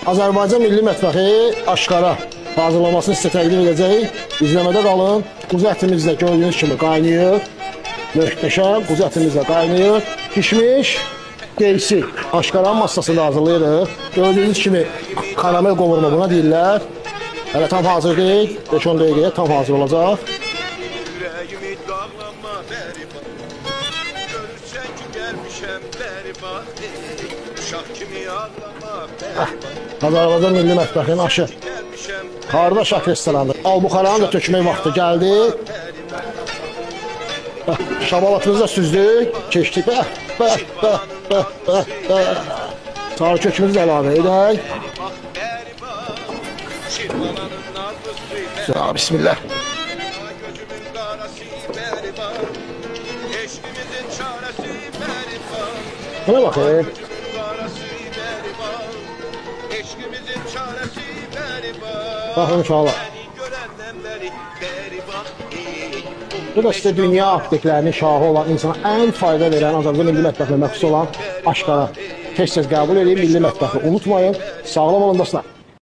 Azərbaycan milli mətbəxi aşqara hazırlamasını sizə təqdim edəcəyik. İzləmədə qalın. Quzu ətimiz də gördüyünüz kimi qaynayır. Möhtəşəm quzu ətimiz də qaynayır. Pişmiş qeysi aşqaranın massasını hazırlayırıq. Gördüyünüz kimi karamel qovurma buna deyirlər. Hələ tam hazır deyil. 5-10 dəqiqəyə tam hazır olacaq. Azərbaycan milli mətbəxinin aşı. Harda Şak restoranı. Albuxaranı da tökmək vaxtı gəldi. Şabalatımızı da süzdük. Keçdik. Sarı kökümüzü də əlavə edək. Bismillah. Buna bax. Baxın uşaqlar. Bu da sizə dünya apteklərinin şahı olan, insana ən fayda verən, Azərbaycan milli mətbəxinə məxsus olan aşqara. Tez-tez qəbul edin, milli mətbəxi unutmayın. Sağlam olun dostlar.